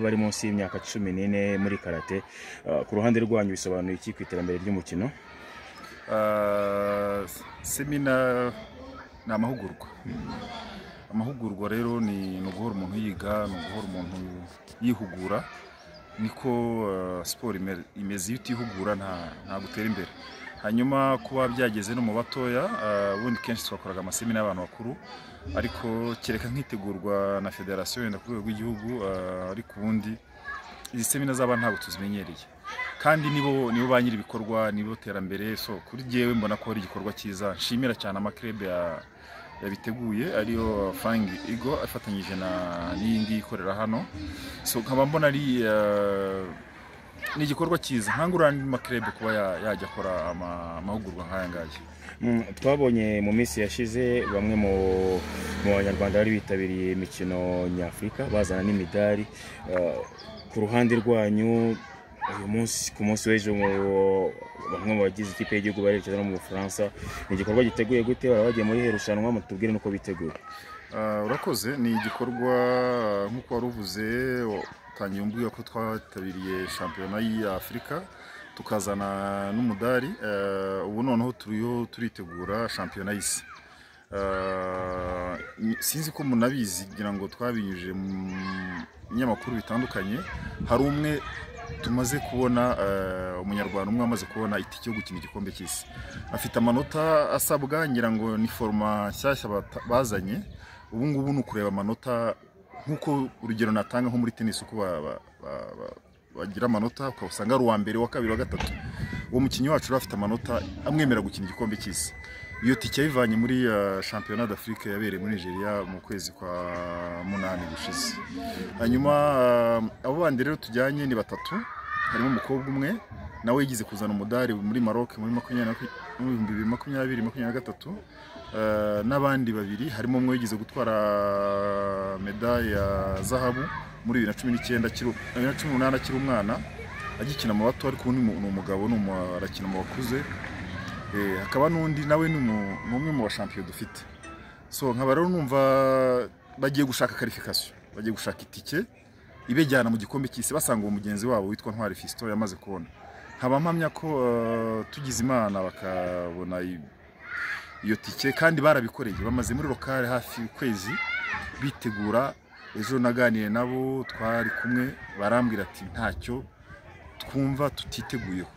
Bari munsi y'imyaka 14 muri karate. Ku ruhande rwanyu bisobanuye iki ku iterambere ry'umukino? Seminar ni amahugurwa. Amahugurwa rero ni uguhora umuntu yiga, ni uguhora umuntu yihugura, niko siporo imeze. Iyo utihugura nta gutera imbere. Hanyuma kuba byageze no mu batoya, ubundi kenshi twakoraga amasemina y'abantu bakuru, ariko kereka nkitegurwa na federasiyo wenda ku rwego rw'igihugu, ariko ubundi izi semina z'abana ntabwo tuzimenyereye, kandi nibo ba nyiri ibikorwa, nibo terambere. So kuri jyewe mbona ko ari igikorwa cyiza, nshimira cyane amaklebe yabiteguye, ariyo Flying Eagle afatanyije na n'iyi ngiyi ikorera hano. So nkaba mbona ari ni igikorwa cyiza, nkangurira andi maklebe kuba yajya akora amahugurwa nk'aya ngaya. Twabonye mu minsi yashize bamwe mu banyarwanda bari bitabiriye imikino nyafurika bazana n'imidari. Ku ruhande rwanyu uyu munsi, ku munsi w'ejo, bamwe mu bagize ikipe y'igihugu barerekeza no mu Bufaransa, ni igikorwa giteguye gute? Baba bagiye muri irushanwa, mutubwire nuko biteguye. Urakoze. Ni igikorwa nk'uko wari uvuze, utangiye umbwira ko twatabiriye shampiyona y'Afurika tukazana n'umudari. Ubu noneho turiho turitegura shampiyona y'isi. Sinzi ko munabizi, ngira ngo twabinyujije mu binyamakuru bitandukanye, hari umwe tumaze kubona, umunyarwanda umwe amaze kubona itike yo gukina igikombe cy'isi, afite amanota asabwa. Ngira ngo ni format nshyashya bazanye ubu ngubu, ni ukureba amanota nk'uko urugero natanga nko muri tennis uko bagira amanota, ukabasanga ari uwa mbere, uwa kabiri, uwa gatatu. Uwo mukinnyi wacu rero afite amanota amwemerera gukina igikombe cy'isi. Iyo tike yayivanye muri Championnat d'Afrique yabereye muri Nigeria mu kwezi kwa 8 gushize. Hanyuma abo bandi rero tujyanye ni batatu, harimo umukobwa umwe nawe yigize kuzana umudari muri Maroc muri 2023, n'abandi babiri, harimo umwe yigize gutwara medaille ya zahabu muri 2019 akiri 2018 akiri umwana agikina mu bato, ariko ubu ni umugabo, arakina mu bakuze. Hakaba n'undi nawe ni umwe mu bashampiyo dufite. So nkaba rero numva bagiye gushaka qualification, bagiye gushaka itike ibejyana mu gikombe cy'isi, basanga uwo mugenzi wabo witwa Ntwari Fiston yamaze kubona. Nkaba mpamya ko tugize Imana bakabona iyo tike, kandi barabikoreye, bamaze muri locale hafi ukwezi bitegura. Ejo naganiye nabo twari kumwe, barambwira ati ntacyo twumva tutiteguyeho.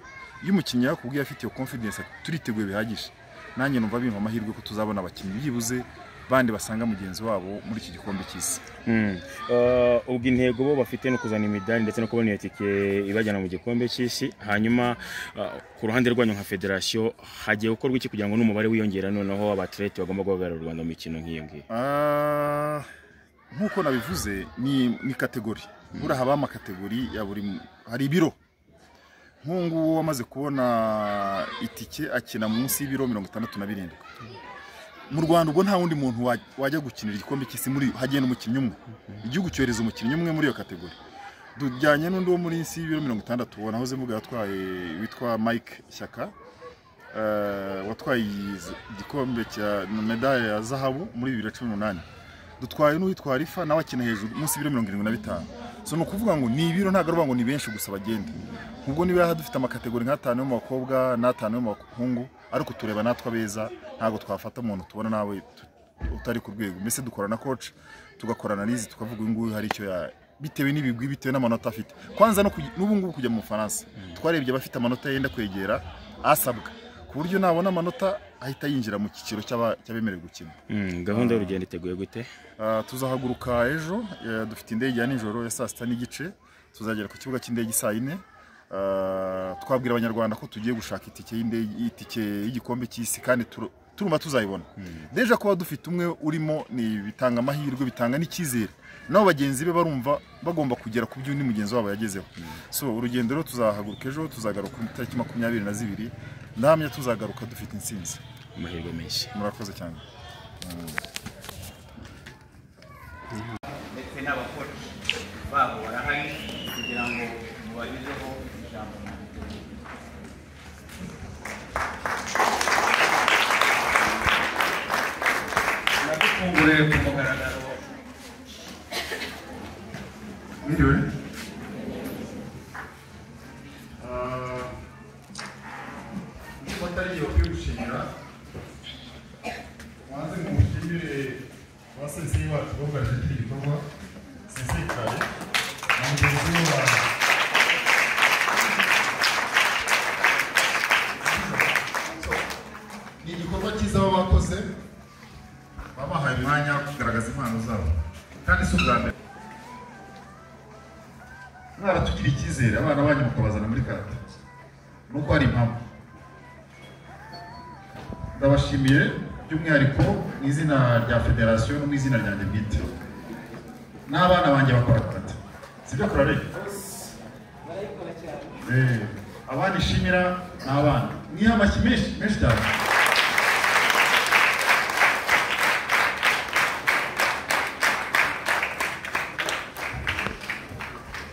Iyo umukinnyi yakubwiye afite iyo confidence ati turiteguye bihagije, nanjye numva bimpa amahirwe ko tuzabona abakinnyi byibuze bandi basanga mugenzi wabo muri iki gikombe cy'isi. Ubwo intego bo bafite no kuzana imidari ndetse no kubona iyo tike ibajyana mu gikombe cy'isi. Hanyuma ku ruhande rwanyu nka federasiyo hagiye gukorwa iki kugira ngo n'umubare wiyongera, noneho abatlete bagomba guhagararira u Rwanda mu mikino nk'iyo ngiyo? Nk'uko nabivuze ni catégorie, buriya habaho amacatégorie ya buri, hari ibiro. Nk'ubu ngubu wamaze kubona itike akina munsi y'ibiro 67 mu Rwanda. Ubwo nta wundi muntu wajya gukinira igikombe cy'isi, muri hagenda umukinnyi umwe, igihugu cyohereza umukinnyi umwe muri iyo catégorie. Tujyanye n'undi wo muri munsi y'ibiro 60, uwo nahoze mvuga yatwaye, witwa Mike Shyaka, watwaye igikombe cya medaille ya zahabu muri 2018. Dutwaye n'uwitwa Rifa, nawe akina hejuru munsi y'ibiro 75. So ni ukuvuga ngo ni ibiro, ntabwo ari ukuvuga ngo ni benshi gusa bagenda. Ubwo niba dufite amacatégorie nk'atanu yo mu bakobwa n'atanu yo mu bahungu, ariko tureba natwe abeza, ntabwo twafata umuntu tubona nawe utari ku rwego. Mbese dukora na coach, tugakora analyse, tukavuga uyu nguyu hari icyo ya, bitewe n'ibigwi, bitewe n'amanota afite kwanza. No n'ubu ngubu kujya mu Bufaransa twarebye abafite amanota yenda kwegera asabwa, ku buryo nabona amanota ahita yinjira mu cyiciro cy'abemerewe gukina. Gahunda y'urugendo iteguye gute? Tuzahaguruka ejo, dufite indege ya nijoro ya saa 6:30, tuzagera ku kibuga cy'indege saa 4. Twabwira abanyarwanda ko tugiye gushaka itike y'indege, itike y'igikombe cy'isi, kandi turumva tuzayibona. Déjà kuba dufite umwe urimo ni bitanga amahirwe, bitanga n'icyizere, nabo bagenzi be barumva bagomba kugera ku byo undi mugenzi wabo yagezeho. So urugendo rero tuzahaguruka ejo, tuzagaruka ku itariki 22, ndahamya tuzagaruka dufite intsinzi. Amahirwe menshi. Murakoze cyane. Ndetse n'abakoci babo barahari kugira ngo mubagezeho ijambo mwateguye. Nadufungure ku mugaragaro. Mwiriwe. Mwaratugira icyizere abana banyu mukabazana muri karate, nuko hari impamvu. Ndabashimiye by'umwihariko mu izina rya federasiyo no mu izina ryanjye bwite. N'abana banjye bakora karate, sibyo kurare? Abana ishimira ni abana, mwiha amashyi menshi menshi cyane.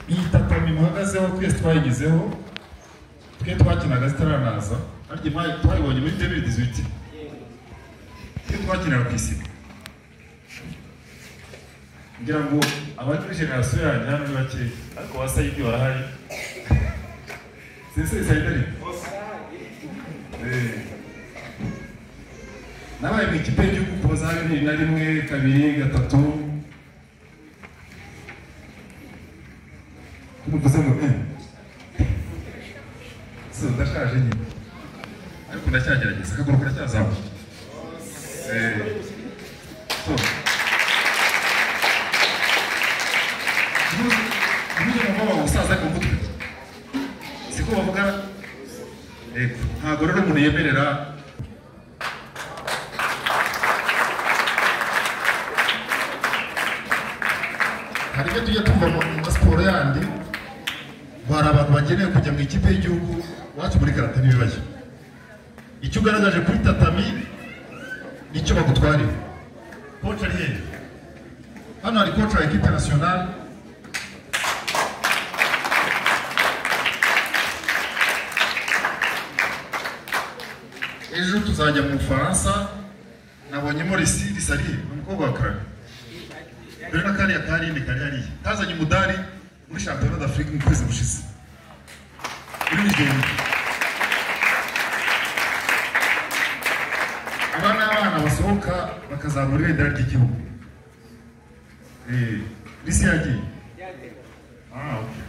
Iyi tatami muhagazeho twese twayigezeho, twe twakinaga zitaranaza, ariko twayibonye muri 2018. Twe twakinaga ku isima. Ngira ngo abari muri generasiyo yanjye hano ni bakeya, ariko ba Sayidi barahari. Sensei Sayidi ari? Nabaye mu ikipe y'igihugu kuva za 2001, 2, 3. Muvuze ngo so ndashaje nyine, ariko ndacyagerageza, akaguru karacyazamuka. So ntuze umusaza ku mutwe, siko bavuga. Ntabwo rero umuntu yemerera. Hari ibyo tujya tumva mu masiporo yandi, hari abantu bagenewe kujya mu ikipe y'igihugu, wacu muri karate n'ibibazo. Icyo ugaragaje kuri tatami nicyo bagutwarira. Coach ari hehe? Hano hari coach wa equipe nationale. Ejo tuzajya mu Bufaransa, nabonyemo Risi Risari, umukobwa wa karate. Dore na kariya karindi kari hariya, kazanye umudari muri shampiyona d'Afrique mu kwezi gushize. Muri Nigeria. Aba ni abana basohoka bakazamura ibendera ry'igihugu. Risi yagiye? Ah, okay.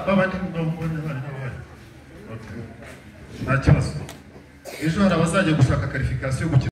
Babandi bamubonye bari n'abari. Okay. Nta kibazo. Ejo hari abazajya gushaka qualification yo gukina